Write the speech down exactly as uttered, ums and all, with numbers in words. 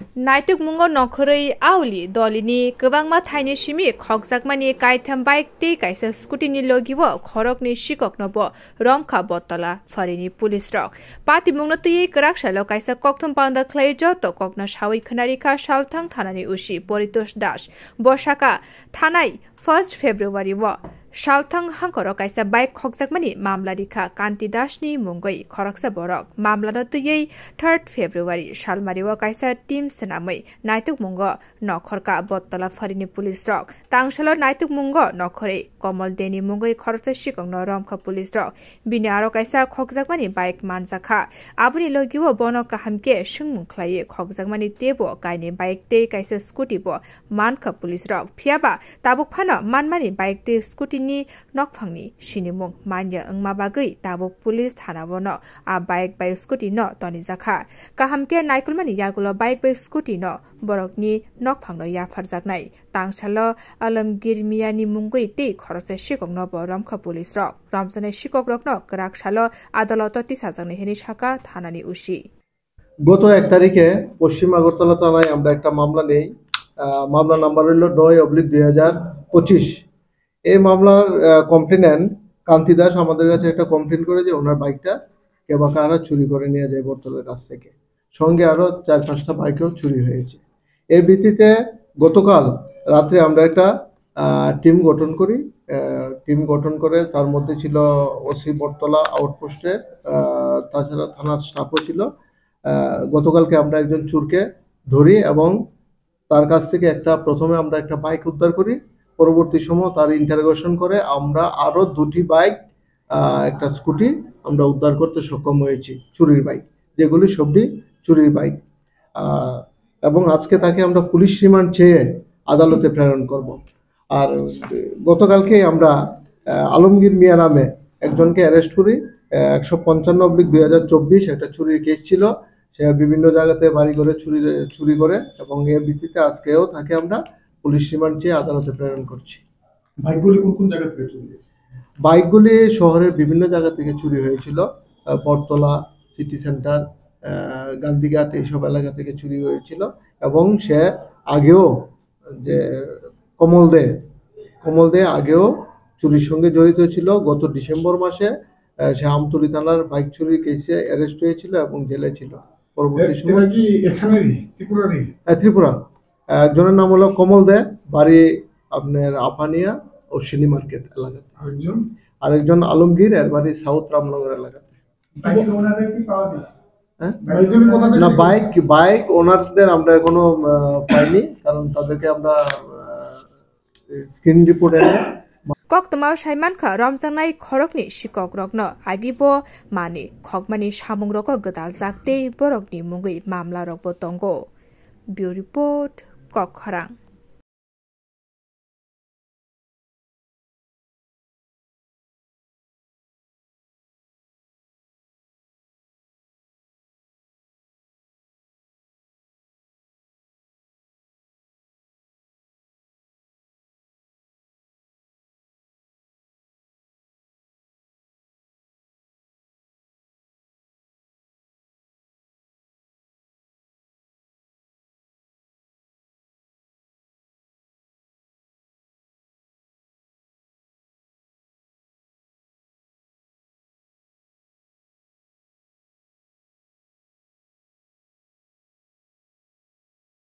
Naitukmungo nokhorwi auli dolini kwbangma thaini simi khokjakmani kaitham bike tei kaisa scooty ni logi o khoroknwi sikokno bo romkha Bottola pharini police rok. Patimungno twiwi kwrak salo kaisa kokthum panda khlai joto kokno sawi khwnarikha Salthang thanani O C Paritosh Das. Bo sakha thanai first February o Salthang hangkoro kaisa bike khokjakmani mamla rikha Kanti Das ni mungwi khoroksa borok. Mamlano twiwi third February salmari o kaisa team swnamwi naitukmungo nokhorkha Bottola pharini police rok. Tangsalo naitukmungo nokhorwi Komol Deni mungwi khoroksa sikokno romkha police rok. Bini aro kaisa khokjakmani bike manjakha. Aboni logi o bono kaham khe swngmung khlaiwi khokjakmani teibo kainwi bike tei kaisa scooty bo mankha police rok. Phiyaba tabuk phano manmani bike tei scooty ni nokphangni sinimung manya wngma bagwi tabuk police thana o no a bike bai scooty no tonijakha. Kaham khe naikolmani yagulo bike bai scooty no borokni nokphangno yapharjaknai. Tangsalo Alamgir Miyani mungwi tei khoroksa sikokno bo romkha police rok. Romjaknai sikokrokno kwrak salo adaloto tisajaknai hwnwi sakha thanani O C. গত এক তারিখে পশ্চিম আগরতলা থানায় আমরা একটা মামলা নেই। আহ, মামলা নাম্বার হইল নয় অবলিক দুই হাজার পঁচিশ। এই মামলার, আহ, কমপ্লেনেন্ট কান্তি দাস আমাদের কাছে একটা কমপ্লেন করে যে ওনার বাইকটা কেবা কাহারা চুরি করে নিয়ে যায় বটতলার কাছ থেকে। সঙ্গে আরো চার পাঁচটা বাইকও চুরি হয়েছে। এর ভিত্তিতে গতকাল রাত্রে আমরা একটা, আহ, টিম গঠন করি। আহ, টিম গঠন করে তার মধ্যে ছিল ওসি বটতলা আউটপোস্টের, আহ, তাছাড়া থানার স্টাফও ছিল। আহ, গতকালকে আমরা একজন চোরকে ধরি এবং তার কাছ থেকে একটা, প্রথমে আমরা একটা বাইক উদ্ধার করি। পরবর্তী সময় তার ইন্টারোগেশন করে আমরা আরো দুটি বাইক, আহ, একটা স্কুটি আমরা উদ্ধার করতে সক্ষম হয়েছি, চুরির বাইক, যেগুলি সবটি চুরির বাইক। আহ, এবং আজকে তাকে আমরা পুলিশ রিমান্ড চেয়ে আদালতে প্রেরণ করব। আর গতকালকে আমরা, আহ, আলমগীর মিয়া নামে একজনকে অ্যারেস্ট করি। আহ, একশো পঞ্চান্ন অবলিক দুই হাজার চব্বিশ একটা চুরির কেস ছিল। সে বিভিন্ন জায়গাতে বাড়ি ঘরে চুরি, চুরি করে এবং এর ভিত্তিতে আজকেও তাকে আমরা পুলিশ রিমান্ড চেয়ে আদালতে প্রেরণ করছি। বাইকগুলি কোন কোন জায়গা থেকে চুরি হয়েছে? বাইকগুলি শহরের বিভিন্ন জায়গা থেকে চুরি হয়েছিল। আহ, বটতলা, সিটি সেন্টার, আহ, গান্ধীঘাট এইসব এলাকা থেকে চুরি হয়েছিল এবং সে আগেও যে কমল দে, কমল দে আগেও চুরির সঙ্গে জড়িত ছিল। গত ডিসেম্বর মাসে, আহ, সে আমতলী থানার বাইক চুরির কেসে অ্যারেস্ট হয়েছিল এবং জেলে ছিল। পরবর্তী এ-, সময় এরা কি এখানেরই, ত্রিপুরারই? হ্যাঁ, ত্রিপুরা। আহ, একজনের নাম হলো কমল দে, বাড়ি আপনার আফানিয়া, অশ্বিনী মার্কেট এলাকাতে। আরেকজন? আরেকজন আলমগীর, এর বাড়ি সাউথ রামনগর এলাকাতে। বাইকের ওনারদের কি পাওয়া গেছে? হ্যাঁ? বাইকগুলি কোথা থেকে না, পেলেন? বাইক, বাইক ওনারদের আমরা এখনো, আহ, পাইনি, কারণ তাদেরকে আমরা, আহ, স্ক্রিন রিপোর্ট এনে Koktwma sai mankha romjaknai khoroknwi sikokrokno, agibo mani khokmani samungrogo gwdaljak tei borokni mungwi mamlarokbo tongo. Bureau Report, Kokkhorang.